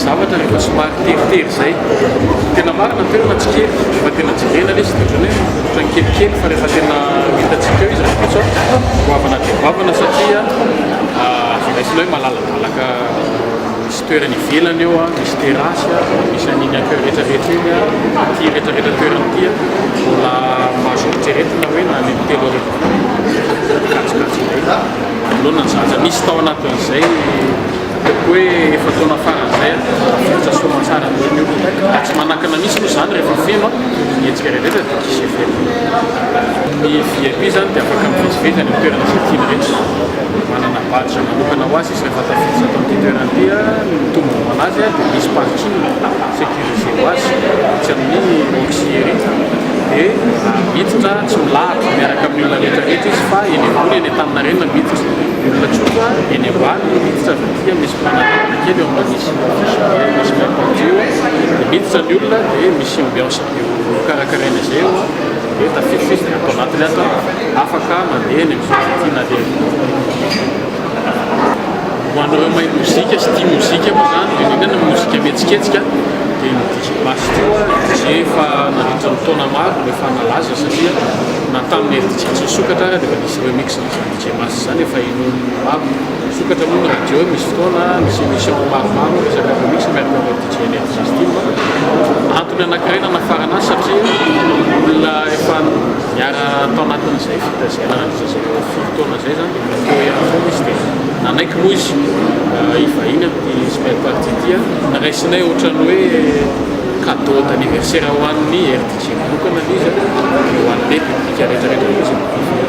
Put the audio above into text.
zavatra rehefa somary teritery izay. Tena marina ny toerana tsy kely, rehefa tena jerena ilay izy dia ohatran'ny hoe ohatran'ny kelikely fa rehefa tena ho hitantsika eo izy rahampitso an, goavana dia goavana satria azo raisina hoe malaladalaka misy toerana ivelany eo an, misy terrasse an, misy an'iny accueil rehetra rehetra iny an, ity rehetra rehetra toerana ity an, mbola azo eritreretina hoe na any amin'ny 3000 kajikajy indray manoloana ny zavatra nisy tao anatin'izay ataoko hoe efa-taona farany izay tafiditra soa aman-tsara daholo ny olona. Raha tsy manakana mihitsy moa izany rehefa feno ny hetsika rehetra dia guichet fermé. Ny VIP izany dia afaka mivezivezy any amin'ny toerana izay tiany rehetra. Manana badge manokana ho azy izy rehefa tafiditra ato amin'ity toerana ity. Ny tombony ho an'azy dia misy parking sécurisé ho azy etsy amin'ny Roxy ery. Dia miditra tsy milahatra miaraka amin'ny olona rehetra rehetra izy fa eny ambony eny Antaninarenina miditra. Ny olona tsotra eny ambany miditra avy aty misy mpanadalana kely eo amin'ny misy affiche be misy main pendu eo dia miditra ny olona dia misy ambiance be karakaraina izay eo dia tafiditra izy dia ato anatiny ato afaka mandeha eny amin'izay tiana aleha. Ho an'ireo mahay mozika sy tia mozika moa izany, indrindra indrindra ny mozika mihetsiketsika dia ny DJ Mastio, DJ efa nandritra ny taona maro no efa nalaza satria na tamin'ny RDJ tsy nisokatra ary dia efa nisy remix an'izany DJ Mas izany efa henoin'ny maro. Misokatra moa ny radio misy fotoana, misy émission maromaro resaka remix miaraka amin'ny DJ NRJ Steam. Antony anankiray nanafarana azy satria olona efa niara tao anatin'izay fitaizana nandritra izay folo taona izay izany dia mbola teo ihany foana izy dia nanaiky moa izy hivahiny amin'ity Smile Party ity. Raisinay ohatran'ny hoe cadeau d'anniversaire ho an'ny RDJ manokana ilay izy dia ho an'ilay public rehetra rehetra koa izay mividy.